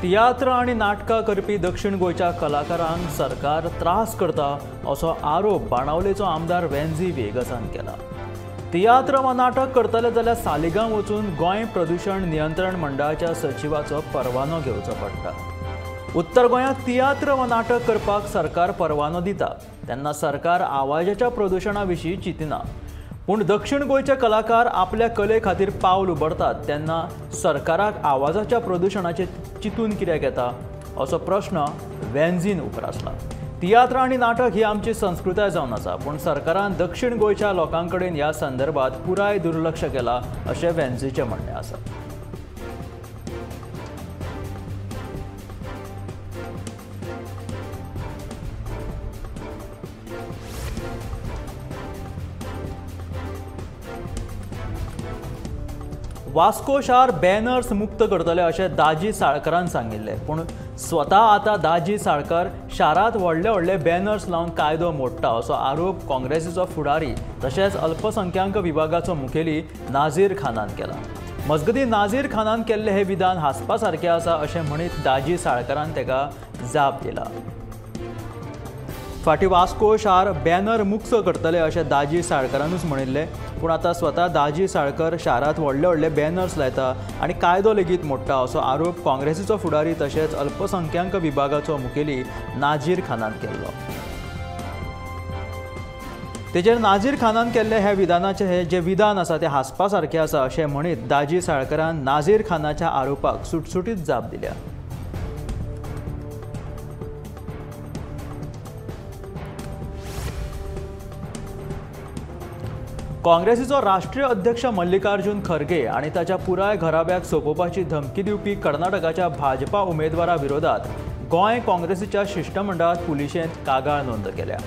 तियात्र आनी नाटकां करपी दक्षिण गोंयच्या कलाकारांक सरकार त्रास करता असो आरोप बाणावलेचो आमदार वेन्झी व्हिएगसान केला। तियात्र वा नाटक करतले जाल्यार सालिगांव वचून गोंय प्रदूषण नियंत्रण मंडळाच्या सचिवाचो परवानो घेवचो पडटा। उत्तर गोंयांत तियात्र वा नाटक करपाक सरकार परवानो दिता तेन्ना सरकार आवाजाच्या प्रदूषणा विशीं चिंतना, पूण दक्षिण गोंयचे कलाकार आपल्या कले खातीर पावल उबरतात तेन्ना सरकाराक आवाजाच्या प्रदूषणाचें चिंतून कित्याक येता असो प्रश्न वेन्झीन उप्रासला। तियात्र आनी नाटक ही आमची संस्कृताय जावन आसा, पूण सरकारान दक्षिण गोंयच्या लोकां कडेन ह्या संदर्भात पुराय दुर्लक्ष केलां अशें वेन्झीचें म्हणणें आसा। वास्को शार बॅनर्स मुक्त करतले अशें दाजी साळकरान सांगिल्लें, पूण स्वता आतां दाजी साळकर शारांत व्हडले व्हडले बॅनर्स लावन कायदो मोडटा असो आरोप काँग्रेसीचो फुडारी तशेंच अल्पसंख्याक विभागाचो मुखेली नाझीर खानान केला। मजगतीं नाझीर खानान केल्लें हें विधान हांसपा सारकें आसा अशें म्हणीत दाजी साळकरान ताका जाप दिला। फाटीं वास्को शार बॅनर मुक्त करतले अशें दाजी साळकरानूच म्हणिल्लें, पूण आतां स्वता दाजी साळकर शारांत व्हडले व्हडले बॅनर्स लायता आनी कायदो लेगीत मोडटा असो आरोप काँग्रेसीचो फुडारी तशेंच अल्पसंख्याक विभागाचो मुखेली नाझीर खानान केल्लो। तेजेर नाझीर खानान केल्ले ह्या विधानाचें हे जें विधान आसा तें हांसपा सारकें आसा अशें म्हणीत दाजी साळकरान नाझीर खानाच्या आरोपाक सुटसुटीत जाप दिल्या। काँग्रेसीचो राष्ट्रीय अध्यक्ष मल्लिकार्जुन खरगे आनी ताच्या पुराय घराब्याक सोंपोवपाची धमकी दिवपी कर्नाटकाच्या भाजपा उमेदवारा विरोधात गोंय काँग्रेसीच्या शिश्टमंडळात पुलिशेंत कागाळ नोंद केल्या।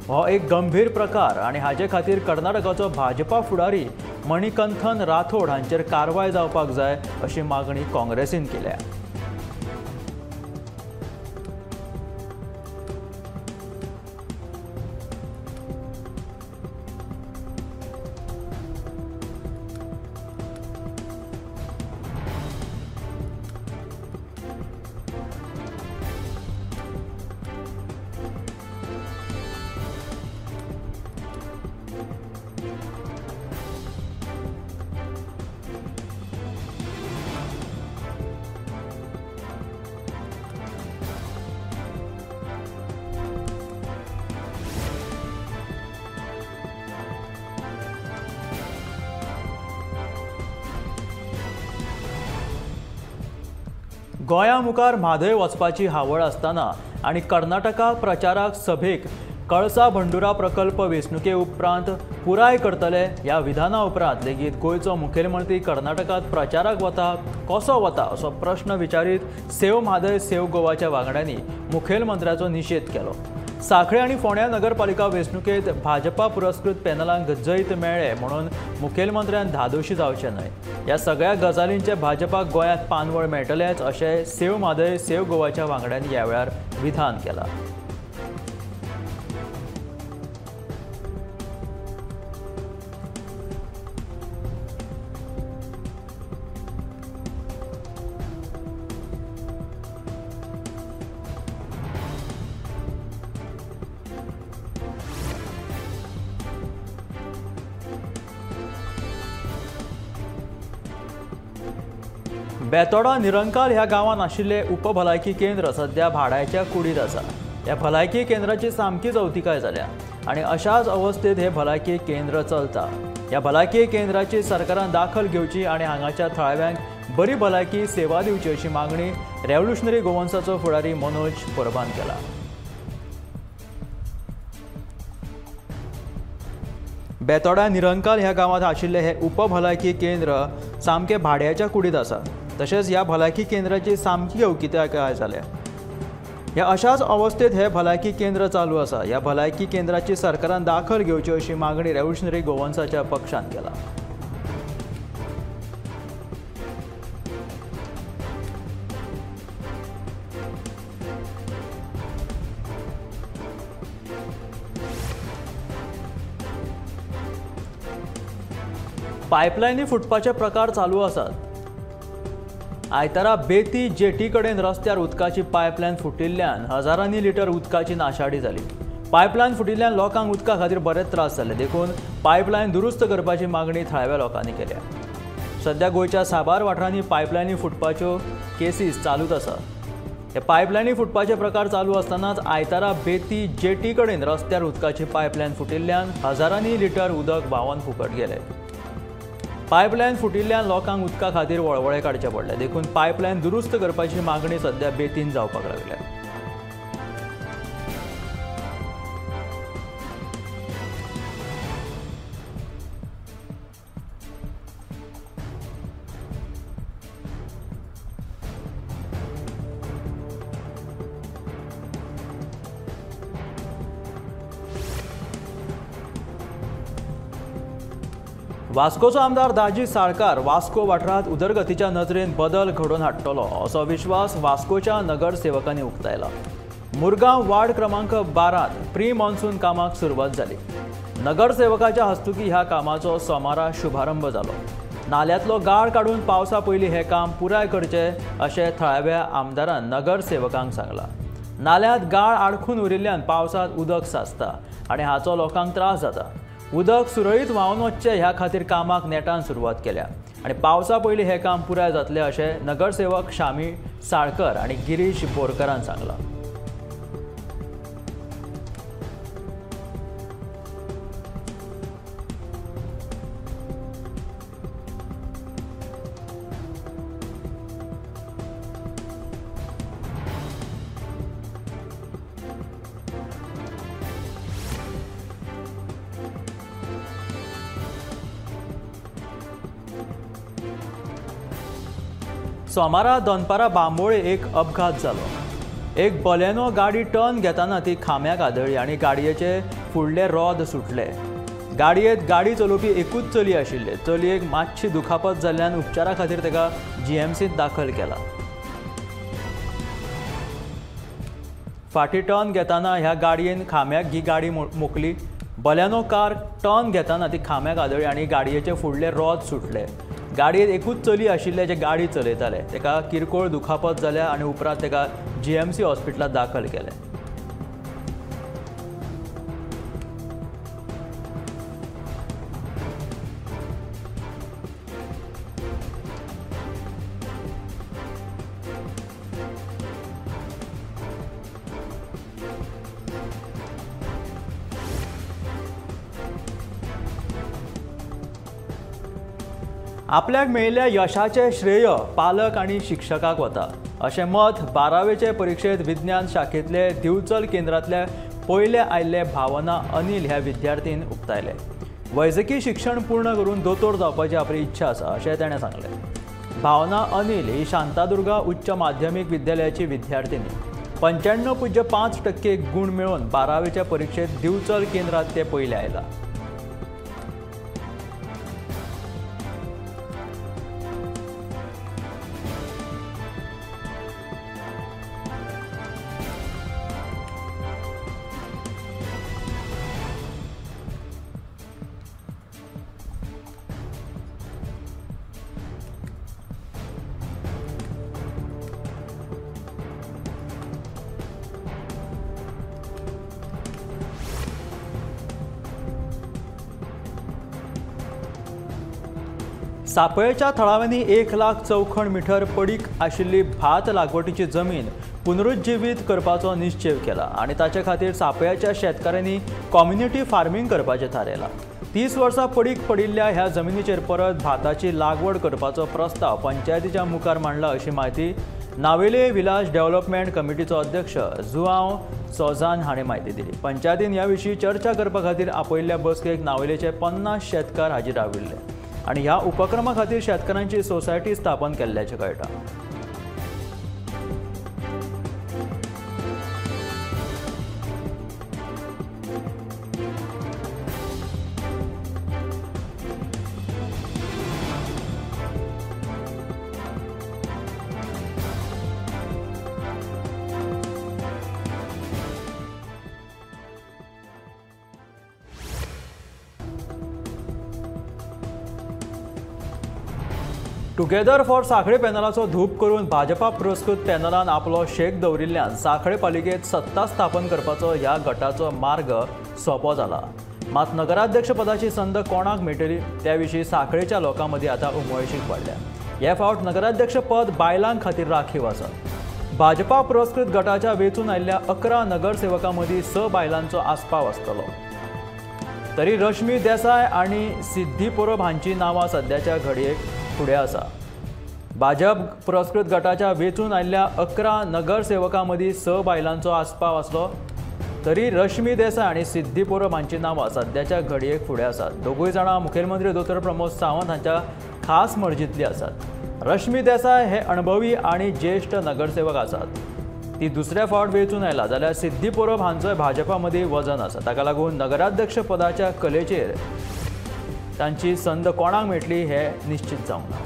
हो एक गंभीर प्रकार आनी हाजे खातीर कर्नाटकाचो भाजपा फुडारी मणिकंथन राठोड हांचेर कारवाय जावपाक जाय अशी मागणी काँग्रेसीन केल्या। गोंया मुखार म्हादय वचपाची हावळ आसतना आनी कर्नाटका प्रचाराक सभेक कळसा भंडुरा प्रकल्प वेंचणुके उपरांत पुराय करतले ह्या विधाना उपरांत लेगीत गोंयचो मुखेलमंत्री कर्नाटकांत प्रचाराक वता कसो वता असो प्रश्न विचारीत सेव म्हादय सेव गोवाच्या वांगड्यांनी मुखेलमंत्र्याचो निशेध केलो। सांखळे आनी फोंड्या नगरपालिका वेंचणुकेंत भाजपा पुरस्कृत पॅनलांक जैत मेळ्ळें म्हणून मुखेलमंत्र्यान धादोशी जावचें न्हय। ह्या सगळ्या गजालींचे भाजपाक गोंयांत पानवळ मेळटलेंच अशें सेव म्हादय सेव गोवाच्या वांगड्यांनी ह्या वेळार विधान केलां। बेतोडा निरंकाल ह्या गांवांत आशिल्लें उपभलायकी केंद्र सध्या भाड्याच्या कुडींत आसा। ह्या भलायकी केंद्राची सामकीच अवतिकाय जाल्या आनी अशाच अवस्थेंत हें भलायकी केंद्र चलता। ह्या भलायकी केंद्राची सरकारान दाखल घेवची आनी हांगाच्या थळाव्यांक बरी भलायकी सेवा दिवची अशी मागणी रेव्होल्युशनरी गोवन्साचो फुडारी मनोज परबान केला। बेतोडा निरंकाल ह्या गांवांत आशिल्लें हें उपभलायकी केंद्र सामकें भाड्याच्या कुडींत आसा। तशेंच ह्या भलायकी केंद्राची सामकी अवतिकाय जाल्या। ह्या अशाच अवस्थेंत हें भलायकी केंद्र चालू आसा। ह्या भलायकी केंद्राची सरकारान दाखल घेवची अशी मागणी रेव्होल्युशनरी गोवन्साच्या पक्षान केला। पायपलायनी फुटपाचे प्रकार चालू आसात आयतारा बेती जेटी कडेन रस्त्यार उदकाची पायपलायन फुटिल्ल्यान हजारांनी लिटर उदकाची नाशाडी जाली। पायपलायन फुटिल्ल्यान लोकांक उदका खातीर बरेच त्रास जाले, देखून पायपलायन दुरुस्त करपाची मागणी थळाव्या लोकांनी केल्या। सध्या गोंयच्या साबार वाठारांनी पायपलायनी फुटपाच्यो केसीस चालूच आसा। हे पायपलायनी फुटपाचे प्रकार चालू आसतनाच आयतारा बेती जेटी कडेन रस्त्यार उदकाची पायपलायन फुटिल्ल्यान हजारांनी लिटर उदक व्हांवन फुकट गेलें। पायपलायन फुटिल्ल्यान लोकांक उदका खातीर वळवळे काडचे पडले, देखून पायपलायन दुरुस्त करपाची मागणी सध्या बेतीन जावपाक लागल्या। वास्कोचो आमदार दाजी साळकार वास्को वाठारांत उदरगतीच्या नजरेन बदल घडोवन हाडटलो असो विश्वास वास्कोच्या नगरसेवकांनी उक्तायला। मुरगांव वार्ड क्रमांक 12 प्री मॉन्सून कामाक सुरवात जाली। नगरसेवकाच्या हस्तुकी ह्या कामाचो सोमारा शुभारंभ जालो। नाल्यांतलो गाळ काडून पावसा पयलीं हें काम पुराय करचें अशें थळाव्या आमदारान नगरसेवकांक सांगलां। नाल्यांत गाळ आडखून उरिल्ल्यान पावसांत उदक साचता आनी हाचो लोकांक त्रास जाता। उदक सुरळीत व्हांवन वचचें ह्या खातीर कामाक नेटान सुरवात केल्या आनी पावसा पयलीं हें काम पुराय जातलें अशें नगरसेवक शामी साळकर आनी गिरीश बोरकरान सांगलां। सोमारा दनपारा बांबोळे एक अपघात जालो। एक बलेनो गाडी टर्न घेतना ती खांब्याक आदळ्ळी आनी गाडयेचे फुडले रोद सुटले। गाडयेंत गाडी चलोवपी एकूच चली आशिल्ले। चलयेक मातशी दुखापत जाल्ल्यान उपचारा खातीर ताका जीएमसींत दाखल केला। फाटी टर्न घेतना ह्या गाडयेन खांब्याक ही गाडी मोखली। बलेनो कार टर्न घेतना ती खांब्याक आदळ्ळी आनी गाडयेचे फुडले रोद सुटले। गाडयेत एकूच चली आशिल्ले जे गाडी चलयताले ताका किरकोळ दुखापत जाल्या आनी उपरांत ताका जीएमसी हॉस्पिटलांत दाखल केलें। आपल्याक मेळिल्ल्या यशाचें श्रेय पालक आनी शिक्षकाक वता अशें मत 12वेचे परिक्षेंत विज्ञान शाखेंतले दिवचल केंद्रांतल्या पयले आयिल्ले भावना अनिल ह्या विद्यार्थीन उक्तायलें। वैजकी शिक्षण पूर्ण करून दोतोर जावपाची आपली इच्छा आसा अशें ताणें सांगलें। भावना अनिल ही शांतादुर्गा उच्च माध्यमीक विद्यालयाची विद्यार्थिनी। 95.5% गूण मेळोवन 12वेच्या परिक्षेंत दिवचल केंद्रांत ते पयले आयला। सापळेच्या थळाव्यांनी 1 लाख चौखण मिटर पडीक आशिल्ली भात लागवडीची जमीन पुनरुज्जीवीत करपाचो निश्चेव केला आनी ताचे खातीर सापळ्याच्या शेतकारांनी कम्युनिटी फार्मींग करपाचें थारायलां। 30 वर्सां पडीक पडिल्ल्या ह्या जमिनीचेर परत भाताची लागवड करपाचो प्रस्ताव पंचायतीच्या मुखार मांडला अशी म्हायती नावेले विलास डेव्हलपमेंट कमिटीचो अध्यक्ष जुआंव सोजान हाणें म्हायती दिली। पंचायतीन ह्या विशीं चर्चा करपा खातीर आपयिल्ल्या बसकेक नावेलेचे 50 शेतकार हाजीर राविल्ले आनी ह्या उपक्रमा खातीर शेतकारांची सोसायटी स्थापन केल्ल्याचें कळटा। टुगेदर फॉर सांखळे पॅनलाचो धूप करून भाजपा पुरस्कृत पॅनलान आपलो शेक दवरिल्ल्यान सांखळे पालिकेत सत्ता स्थापन करपाचो ह्या गटाचो मार्ग सोंपो जाला। मात नगराध्यक्षपदाची संद कोणाक मेळटली त्या विशीं सांखळेच्या लोकां मदीं आतां उमळशीक वाडल्या। हे फावट नगराध्यक्षपद बायलां खातीर राखीव आसा। भाजपा पुरस्कृत गटाच्या वेंचून आयिल्ल्या 11 नगरसेवकां मदीं 6 बायलांचो आस्पाव आसतलो। तरी रश्मी देसाय आनी सिद्धी परब हांची नांवां सद्याच्या घडयेक फुडें आसा। भाजप पुरस्कृत गटाच्या वेंचून आयिल्ल्या 11 नगरसेवकां मदीं 6 बायलांचो आस्पाव आसलो तरी रश्मी देसाय आनी सिद्धी परब हांची नांवां सद्याच्या घडयेक फुडें आसात। दोगूय जाणां मुखेलमंत्री दोतोर प्रमोद सावंत हांच्या खास मर्जींतली आसात। रश्मी देसाय हे अणभवी आनी ज्येश्ठ नगरसेवक आसात। ती दुसऱ्या फावट वेंचून आयला जाल्यार सिद्धी परब हांचोय भाजपा मदीं वजन आसा। ताका लागून नगराध्यक्ष पदाच्या कलेचेर तांची संद कोणाक मेळटली हे निश्चित जावंक ना।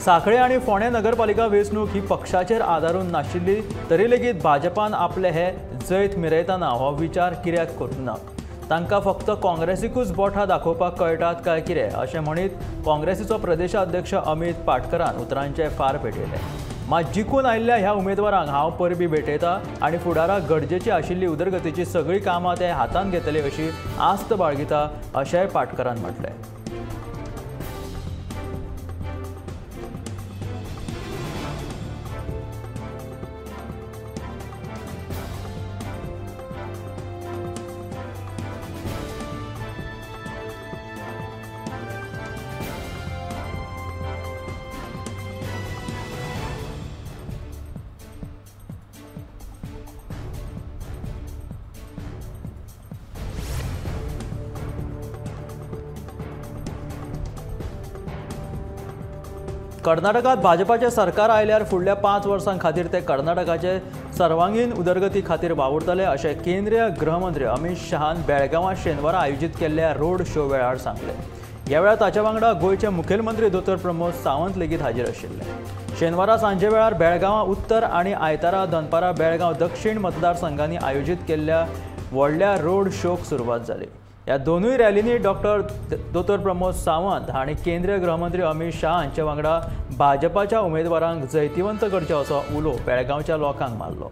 सांखळे आनी फोंडें नगरपालिका वेंचणूक ही पक्षाचेर आदारून नाशिल्ली तरी लेगीत भाजपान आपले हे जैत मिरयतना हो विचार कित्याक करूंक ना। तांकां फक्त काँग्रेसीकूच बोटां दाखोवपाक कळटात काय कितें अशें म्हणीत काँग्रेसीचो प्रदेशाध्यक्ष अमित पाटकरान उतरांचे फार पेटयले। मात जिखून आयिल्ल्या ह्या उमेदवारांक हांव परबी भेटयता आनी फुडाराक गरजेची आशिल्ली उदरगतीची सगळीं कामां ते हातांत घेतले अशी आस्त बाळगिता अशेंय पाटकरान म्हटलें। कर्नाटकात भाजपाचे सरकार आयल्यार फुडल्या 5 वर्सां खातीर ते कर्नाटकाचे सर्वांगीण उदरगती खातीर वावुरतले अशें केंद्रीय गृहमंत्री अमित शहान बेळगांवां शेनवारा आयोजीत केल्ल्या रोड शो वेळार सांगलें। ह्या वेळार ताच्या वांगडा गोंयचे मुखेलमंत्री दोतोर प्रमोद सावंत लेगीत हाजीर आशिल्ले। शेनवारा सांजे वेळार बेळगांवां उत्तर आनी आयतारा दनपारा बेळगांव दक्षिण मतदारसंघांनी आयोजीत केल्ल्या व्हडल्या रोड शोक सुरवात जाली। ह्या दोनूय रॅलींनी दोतोर प्रमोद सावंत हांणी केंद्रीय गृहमंत्री अमित शाह हांचे वांगडा भाजपाच्या उमेदवारांक जैतिवंत करचे असो उलो बेळगांवच्या लोकांक मारलो।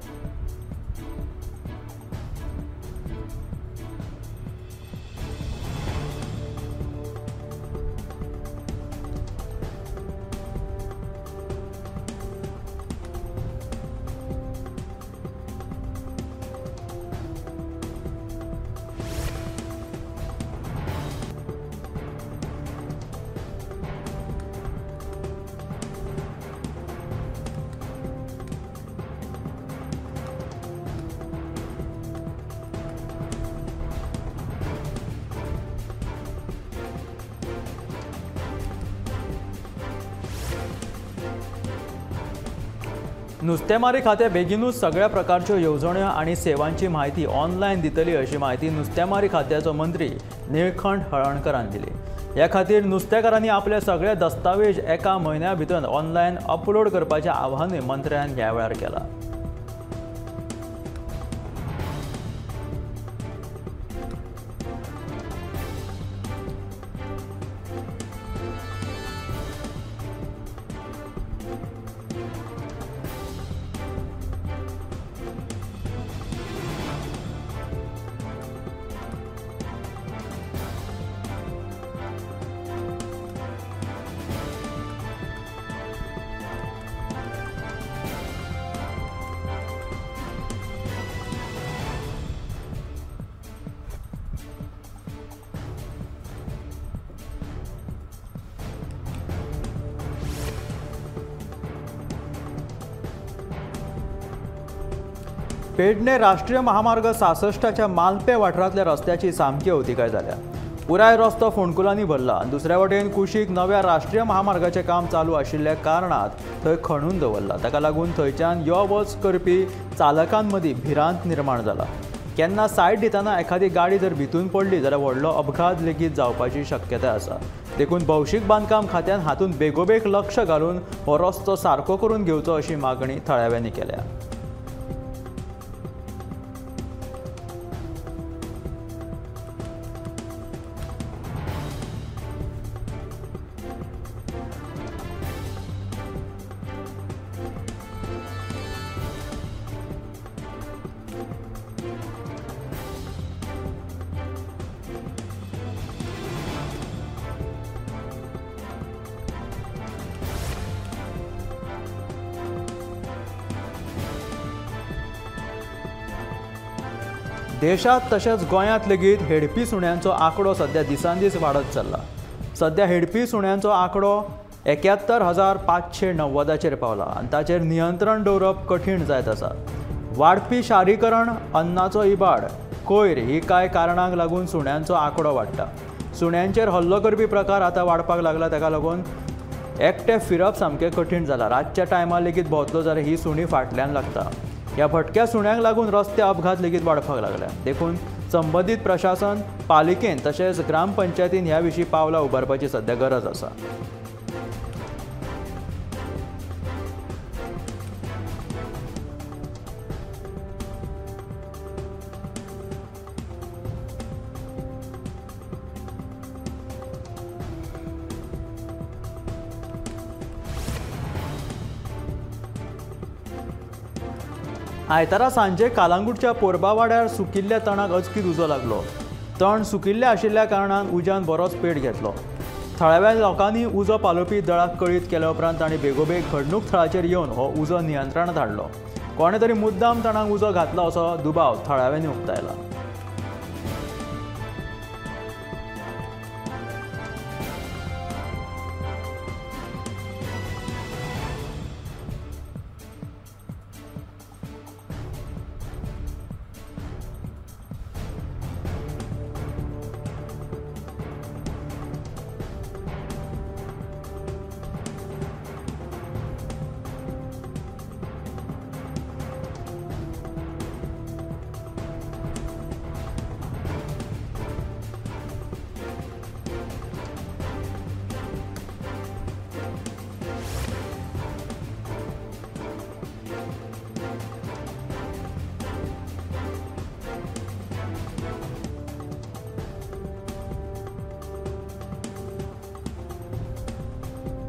नुस्तेमारी खातें बेगीनूच सगळ्या प्रकारच्यो येवजण्यो आनी सेवांची म्हायती ऑनलायन दितली अशी म्हायती नुस्तेमारी खात्याचो मंत्री निळखंठ हळर्णकरान दिली। ह्या खातीर नुस्तेकारांनी आपले सगळे दस्तावेज एका म्हयन्या भितर ऑनलायन अपलोड करपाचें आवाहनूय मंत्र्यान ह्या वेळार केलां। पेडणे राष्ट्रीय महामार्ग 66च्या मालपे वाठारांतल्या रस्त्याची सामकी अवतिकाय जाल्या। पुराय रस्तो फोंडकुलांनी भरला। दुसऱ्या वटेन कुशीक नव्या राष्ट्रीय महामार्गाचें काम चालू आशिल्ल्या कारणान थंय खणून दवरला। ताका लागून थंयच्यान यो वच करपी चालकां मदीं भिरांत निर्माण जाला। केन्ना सायड दितना एखादी गाडी जर भितून पडली जाल्यार व्हडलो अपघात लेगीत जावपाची शक्यताय आसा। देखून भौशीक बांदकाम खात्यान हातूंत बेगोबेग लक्ष घालून हो रस्तो सारको करून घेवचो अशी मागणी थळाव्यांनी केल्या। देशांत तशेंच गोंयांत लेगीत हेडपी सुण्यांचो आंकडो सध्या दिसांदीस वाडत चल्ला। सध्या हेडपी सुण्यांचो आंकडो 71,590 पावला आनी ताचेर नियंत्रण दवरप कठीण जायत आसा। वाडपी शारीकरण, अन्नाचो इबाड, कोयर ही कांय कारणांक लागून सुण्यांचो आंकडो वाडटा। सुण्यांचेर हल्लो करपी प्रकार आतां वाडपाक लागला। ताका लागून एकटे फिरप सामकें कठीण जालां। रातच्या टायमार लेगीत भोंवतलो जाल्यार ही सुणी फाटल्यान लागता। ह्या भटक्या सुण्यांक लागून रस्ते अपघात लेगीत वाडपाक लागल्या। देखून संबंदीत प्रशासन, पालिकेन तशेंच ग्रामपंचायतीन ह्या विशीं पावलां उबारपाची सध्या गरज आसा। आयतारा सांजे कालांगुटच्या पोरबावाड्यार सुकिल्ल्या तणाक अचकीत उजो लागलो। तण सुकिल्ले आशिल्ल्या कारणान उज्यान बरोच पेट घेतलो। थळाव्या लोकांनी उजो पालोवपी दळाक कळीत केल्या उपरांत तांणी बेगोबेग घडणूक थळाचेर येवन हो उजो नियंत्रणांत हाडलो। कोणे तरी मुद्दाम तणाक उजो घातला असो दुबाव थळाव्यांनी उक्तायला।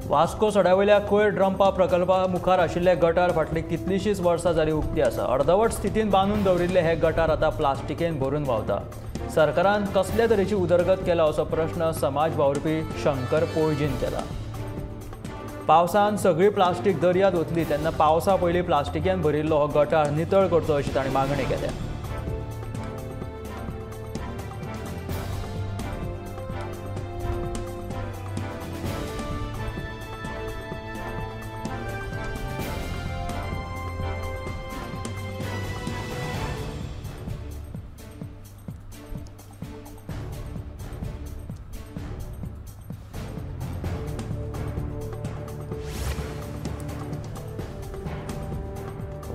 वास्को सड्यावयल्या कोयर ड्रंपा प्रकल्पा मुखार आशिल्ले गटार फाटली कितलीशीच वर्सां जाली उक्ती आसा। अर्दवट स्थितीन बांदून दवरिल्ले हे गटार आतां प्लास्टिकेन भरून व्हांवता। सरकारान कसले तरेची उदरगत केला असो प्रश्न समाज वावुरपी शंकर पोळजीन केला। पावसान सगळी प्लास्टीक दर्यांत ओतली तेन्ना पावसा पयलीं प्लास्टिकेन भरिल्लो हो गटार नितळ करचो अशी तांणी मागणी केल्या।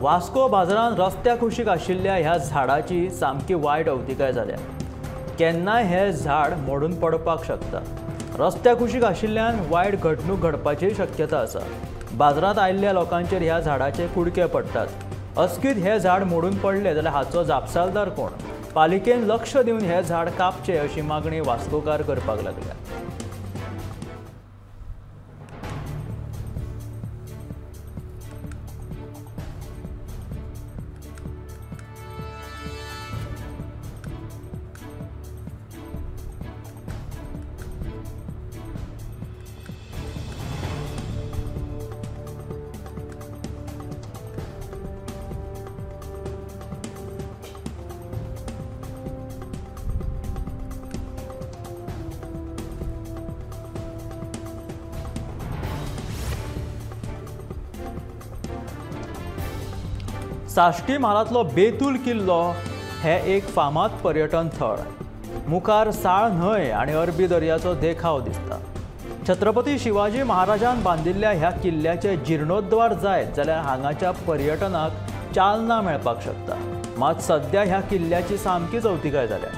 वास्को बाजारांत रस्त्या कुशीक आशिल्ल्या ह्या झाडाची सामकी वायट अवतिकाय जाल्या। केन्नाय हे झाड मोडून पडपाक शकता। रस्त्या कुशीक आशिल्ल्यान वायट घडणूक घडपाची शक्यता आसा। बाजारांत आयिल्ल्या लोकांचेर ह्या झाडाचे कुडके पडटात। अचकीत हे झाड मोडून पडले जाल्यार हाचो जापसालदार कोण? पालिकेन लक्ष दिवन हे झाड कापचें अशी मागणी वास्कोकार करपाक लागल्या। साश्टी म्हालांतलो बेतूल किल्लो हे एक फामाद पर्यटन थळ। मुखार साळ न्हंय आनी अरबी दर्याचो देखाव दिसता। छत्रपती शिवाजी महाराजान बांदिल्ल्या ह्या किल्ल्याचे जिर्णोद्वार जायत जाल्यार हांगाच्या पर्यटनाक चालना मेळपाक शकता। मात सध्या ह्या किल्ल्याची सामकीच अवतिकाय जाल्या।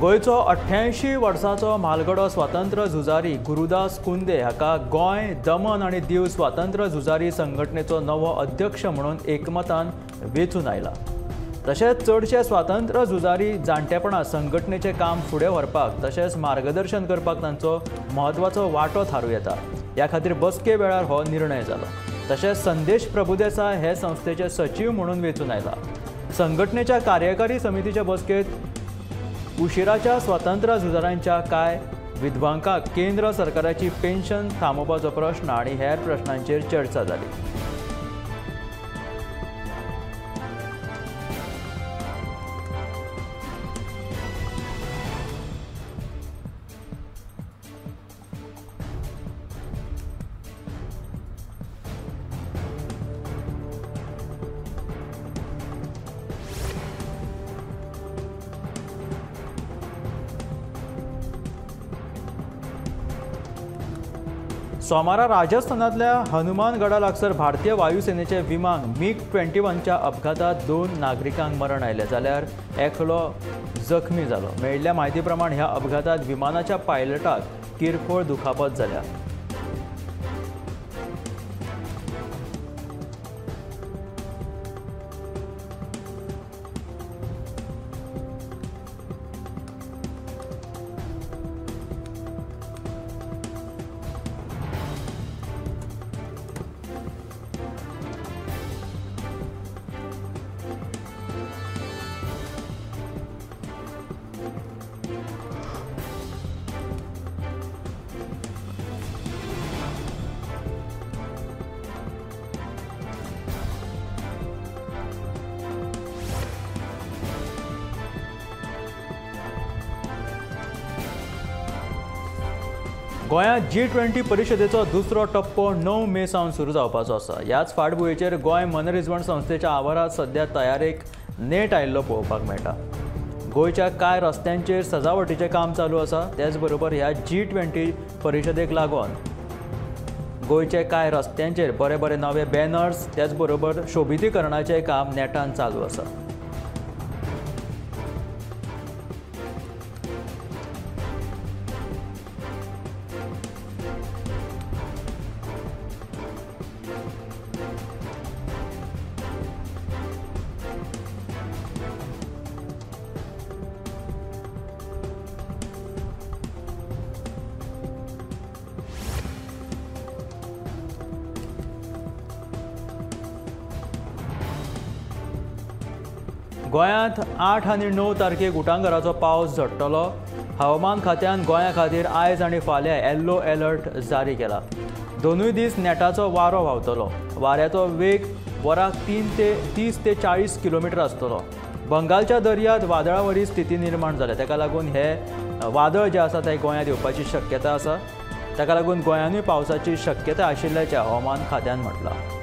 गोंयचो 88 वर्सांचो म्हालगडो स्वातंत्र्य झुजारी गुरुदास कुंदे हाका गोंय, दमन आनी दीव स्वातंत्र्य झुजारी संघटनेचो नवो अध्यक्ष म्हणून एकमतान वेंचून आयला। तशेंच चडशे स्वातंत्र्य झुजारी जाणटेपणा संघटनेचें काम फुडें व्हरपाक तशेंच मार्गदर्शन करपाक तांचो म्हत्वाचो वांटो थारूं येता। ह्या खातीर बसके वेळार हो निर्णय जालो। तशेंच संदेश प्रभुदेसाय हे संस्थेचे सचीव म्हणून वेंचून आयला। संघटनेच्या कार्यकारी समितीच्या बसकेत उशिराच्या स्वातंत्र्य झुजाऱ्यांच्या कांय विधवांकांक केंद्र सरकाराची पेन्शन थांबोवपाचो प्रश्न आनी हेर प्रश्नांचेर चर्चा जाली। सोमारा राजस्थानांतल्या हनुमानगडा लागसर भारतीय वायुसेनेचे विमान MiG-21च्या अपघातात 2 नागरिकांक मरण आयलें जाल्यार एकलो जखमी जालो। मेळिल्ल्या म्हायती प्रमाण ह्या अपघातात विमानाच्या पायलटाक किरकोळ दुखापत जाल्या। गोंयांत G20 परिशदेचो दुसरो टप्पो 9 मे सावन सुरू जावपाचो आसा। ह्याच फाटभुंयेचेर गोंय मनरिजवण संस्थेच्या आवारांत सध्या तयारेक नेट आयिल्लो पळोवपाक मेळटा। गोंयच्या कांय रस्त्यांचेर सजावटीचें काम चालू आसा। त्याच बरोबर ह्या G20 परिशदेक लागून गोंयच्या कांय रस्त्यांचेर बरे बरे नवे बॅनर्स त्याच बरोबर शोभितीकरणाचें काम नेटान चालू आसा। गोंयांत 8 आनी 9 तारखेक उटांगराचो पावस झडटलो। हवामान खात्यान गोंया खातीर आयज आनी फाल्यां येल्लो अलर्ट जारी केला। दोनूय दीस नेटाचो वारो व्हांवतलो। वाऱ्याचो वेग वराक 30 ते 40 किलोमिटर आसतलो। बंगालच्या दर्यांत वादळावरी स्थिती निर्माण जाल्या। ताका लागून हे वादळ जें आसा तें गोंयांत येवपाची शक्यता आसा। ताका लागून गोंयांतूय पावसाची शक्यता आशिल्ल्याचें हवामान खात्यान म्हटलां।